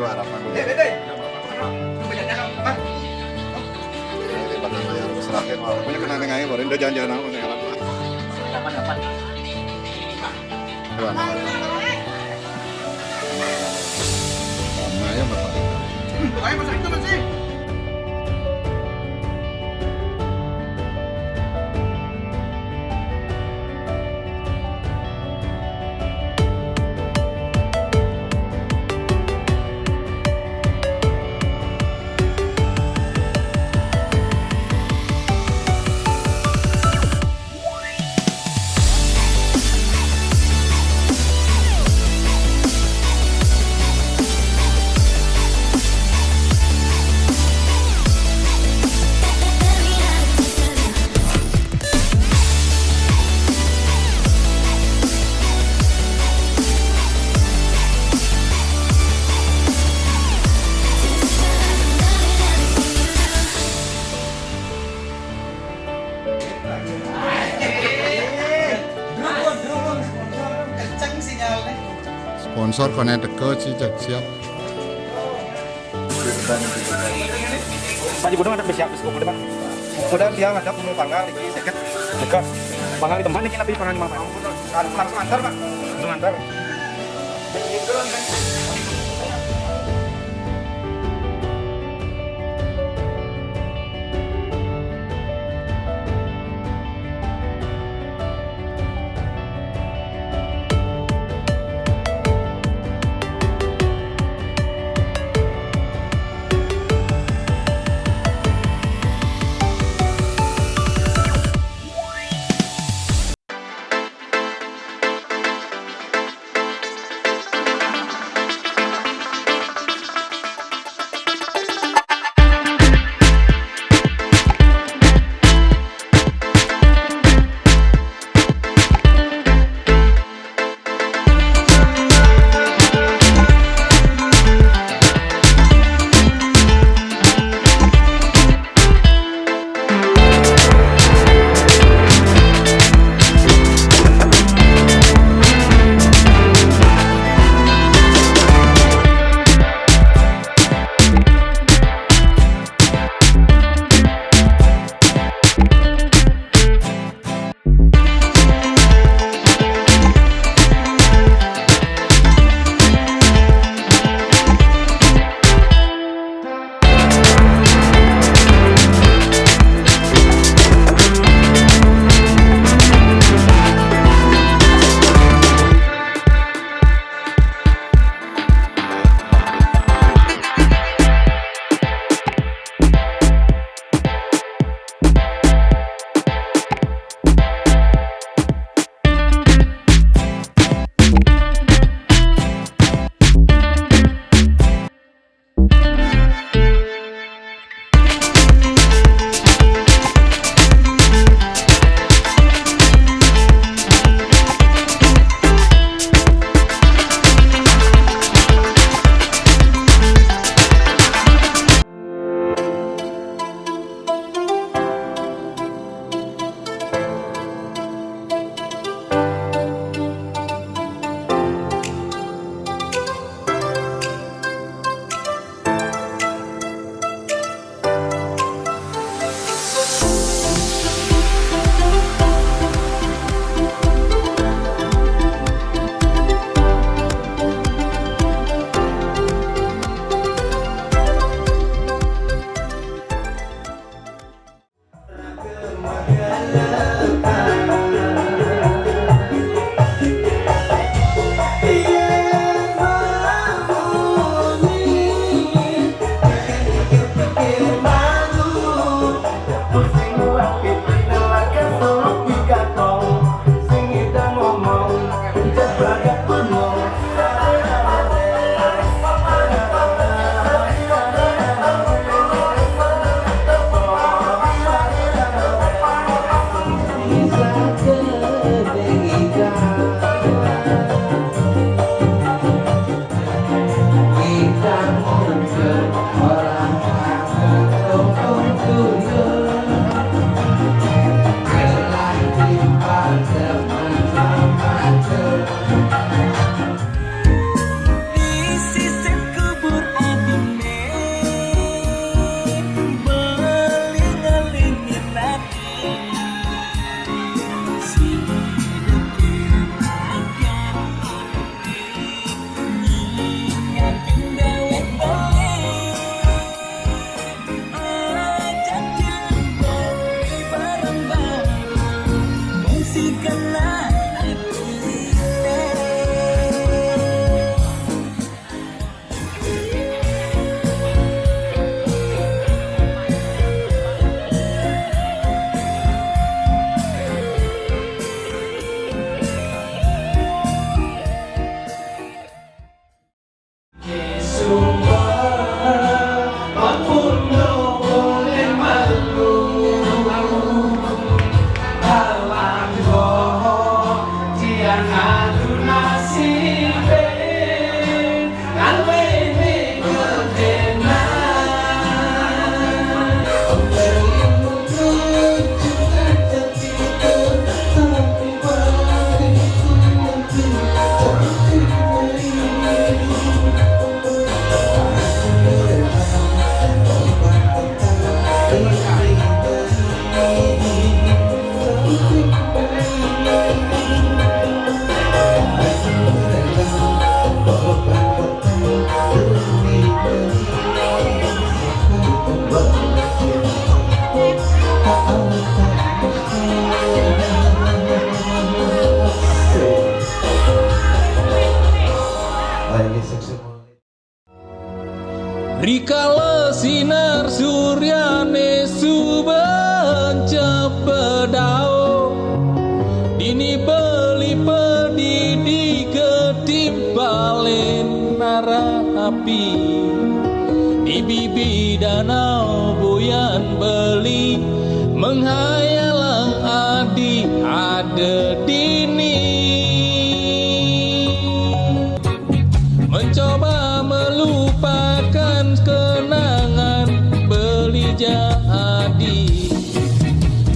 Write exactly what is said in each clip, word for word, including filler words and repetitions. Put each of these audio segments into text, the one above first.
Harapan. Ini, ini. Ini banyaknya, Kang. Mas. Ini banyaknya yang seratin, wah, pokoknya kena nengah, baru udah jalan-jalan sama nengah. Dapat, dapat. Wah, nah, ya, Mas. Hmm, ayo, Mas, itu, Mas, sih. Sponsor kono teka, ci, cek siap. Pak, di gunung ada siap, cukup gede, Pak. Udah, dia ada gunung pangkal, iki seket. Dekat. Pangkal di tempat ini, tapi pangkal di mana, Pak? Langsung antar, Pak. Langsung antar. Rikala sinar suryané suben cepedao, dini beli pedidi ketimpalin narapi. Di bibi danau buyan beli menghayalang adi ada dini. Mencoba melupakan kenangan beli jadi.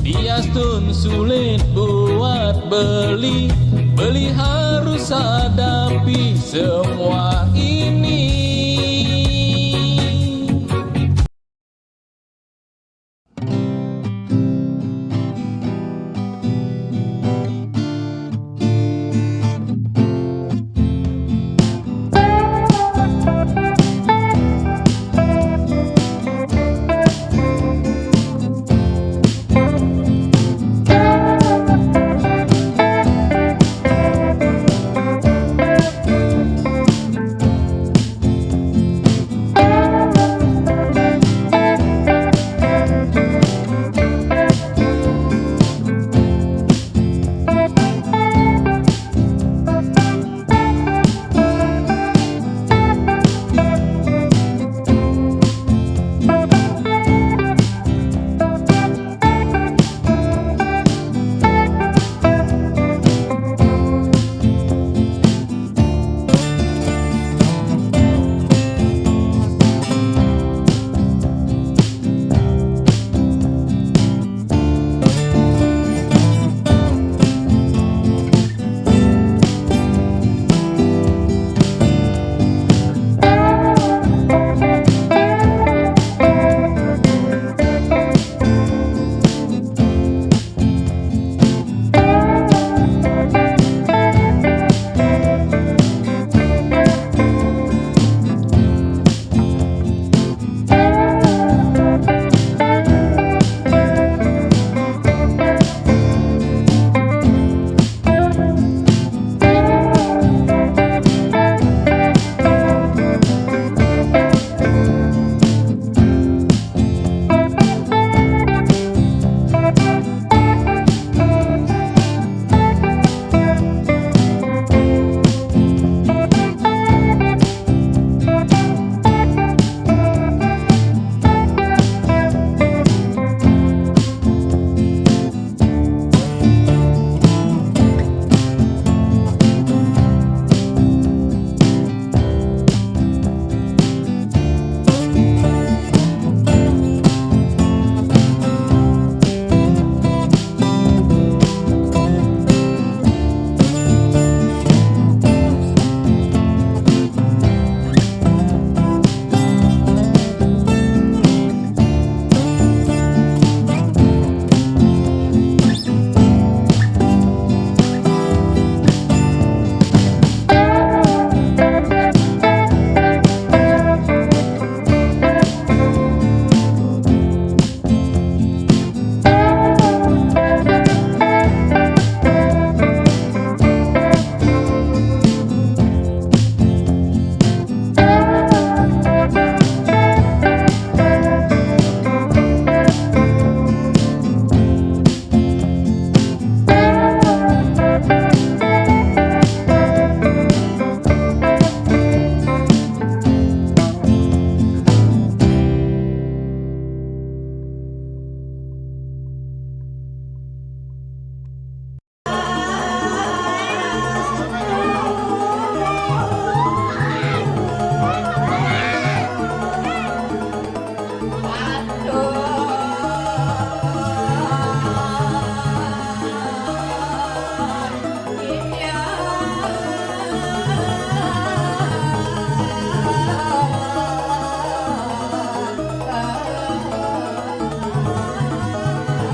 Diastun sulit buat beli, beli harus hadapi semua ini.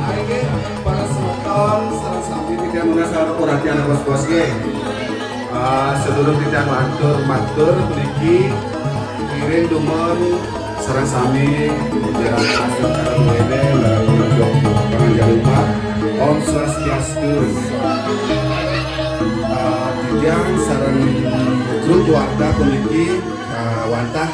Ayo, para semeton, sareng sami titiang nunas perhatian bos-bos, nggih. Ah, sedurung titiang matur, matur puniki ngiring dumun sareng sami jalan pasar karo duwene, panganjali umat. Om Swastiastu. Ah, titiang sareng grup warta puniki, ah, wantah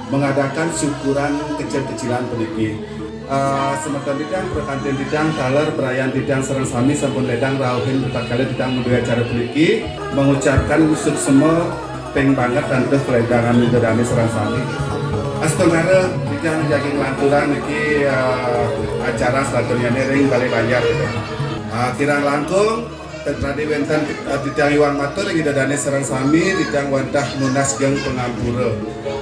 mengadakan syukuran kecil-kecilan puniki. Eh, semeton titiang, perkantin titiang, taler berayan titiang sareng sami sampun ledang rauhin empat kali titiang madué acara puniki, mengucapkan suksma ping banget antuk kaledangan Ida Dané sareng sami. Astungkara titiang jagi nglanturang niki, eh, acara saturyané ring Balé Banjar gitu. Ah, kirang langkung, ten radi wénten, eh, titiang iwang matur ring Ida Dané sareng sami, titiang wantah nunas geng pangampura.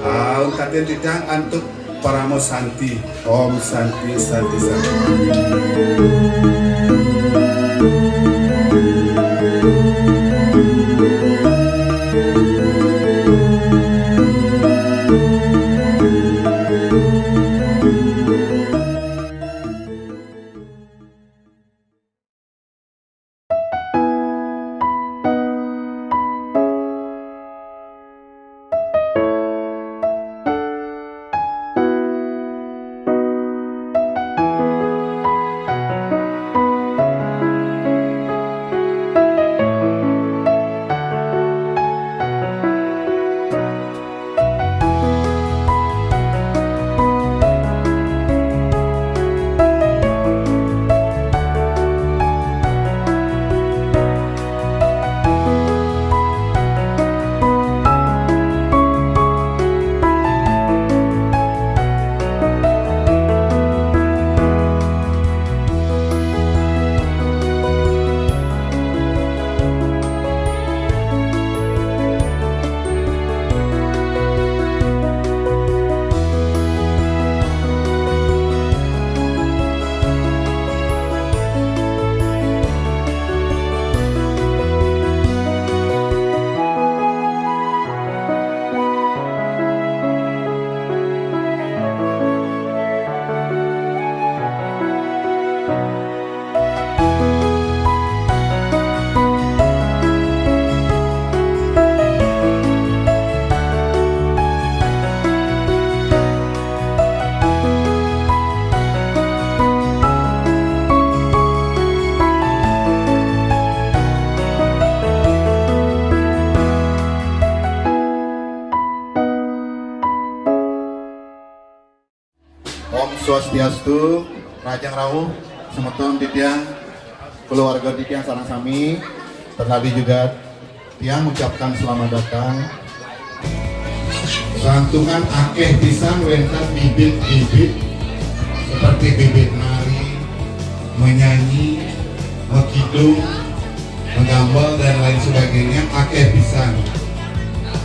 Ah, untatin titiang antuk Parama Santi. Om Santi, Santi, Santi. Om Swastiastu, rahajeng rauh, semeton titiang, keluarga titiang sareng sami, tadi juga tiang mengucapkan selamat datang. Santukan akéh pisan wénten bibit-bibit seperti bibit nari, menyanyi, mekidung, menggambel dan lain sebagainya, akéh pisan.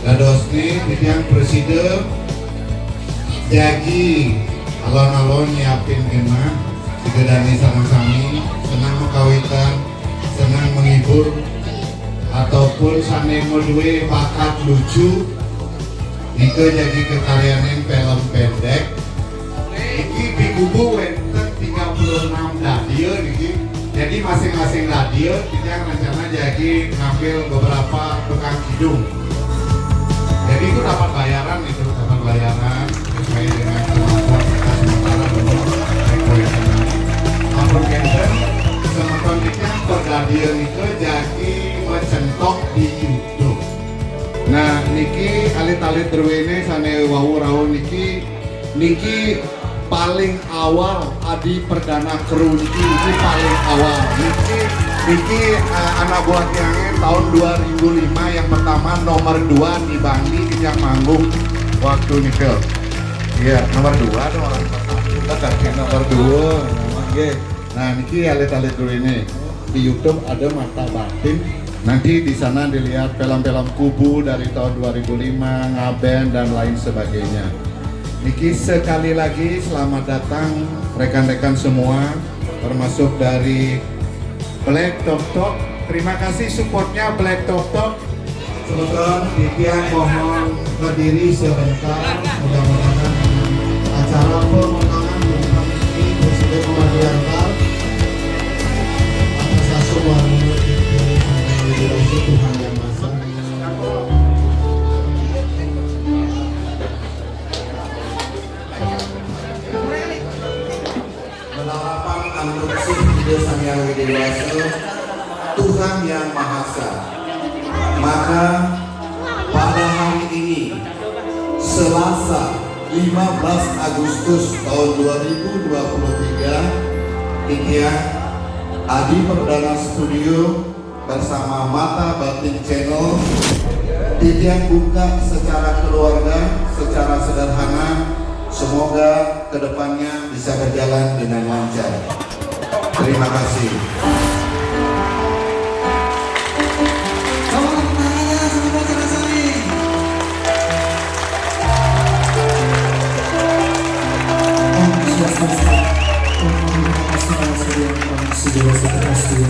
Dadosné titiang prasida jagi alon-alon nyiapin genah, Ida Dané sareng sami, senang makawitan, senang menghibur, ataupun sané madué bakat lucu, nika jagi kakaryanin film pendek. Niki di kubu wénten tiga puluh enam dadia niki. Jadi masing-masing dadia kita rencana jagi ngambil beberapa tukang kidung. Jadi itu dapat bayaran, itu dapat bayaran sesuai dengan kemampuan kita sementara dulu. Request. Ampun kénten, semeton kita per dadia nika jagi macentok di YouTube. Nah, niki alit-alit druéné sané wau rauh niki, niki paling awal Adi Perdana Kru niki, niki paling awal. Niki, niki, eh, anak buah tiangé tahun dua ribu lima yang pertama nomor dua di Bangli yang manggung waktu nika. Iya, nomor dua dong orang pertama. Kita kasih nomor dua, memang, nggih. Nah, niki alit-alit druéné. Di YouTube ada Mata Batin. Nanti di sana dilihat film-film Kubu dari tahun dua ribu lima, Ngaben, dan lain sebagainya. Niki sekali lagi selamat datang rekan-rekan semua, termasuk dari Black Tok Tok. Terima kasih supportnya Black Tok Tok. Semeton titiang mohon berdiri sebentar, mudah-mudahan acara pemotongan tumpeng ini bersedia memperdiantar atas asuh waluya Tuhan Yang Maha Esa. Melarapan antuk sih Ida Sang Hyang Widi Wasa, Tuhan Yang Maha Esa. Maka pada hari ini, Selasa, lima belas Agustus tahun dua ribu dua puluh tiga, Titiang Adi Perdana Studio bersama Mata Batin Channel, Titiang buka secara keluarga, secara sederhana. Semoga kedepannya bisa berjalan dengan lancar. Terima kasih. Tolong tangannya sama pacar saya. Om Swastiastu. Om Namo Buddhaya. Om Swastiastu.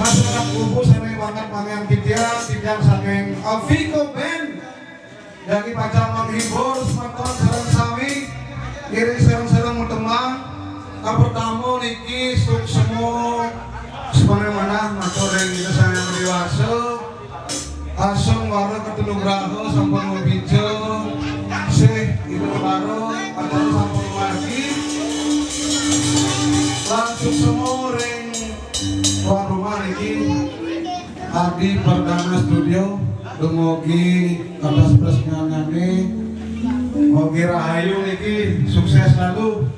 Masyarakat Kubu sané banget manggihan titiang, titiang saking Aviko Band. Jagi pacang menghibur semeton sareng sami, ngiring sareng-sareng matemang. Kapertama niki suksma semeton manah matur ring Ida Sang Hyang Widhi Wasa. Asung wara katunugraha sampun mabica, sih Ida Wara acara sampun margi. Lan suksma ring tuan rumah niki, Adi Perdana Studio, dumugi atas tresnanipun. Mugi rahayu niki, sukses selalu.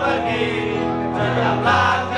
pergi, tetaplah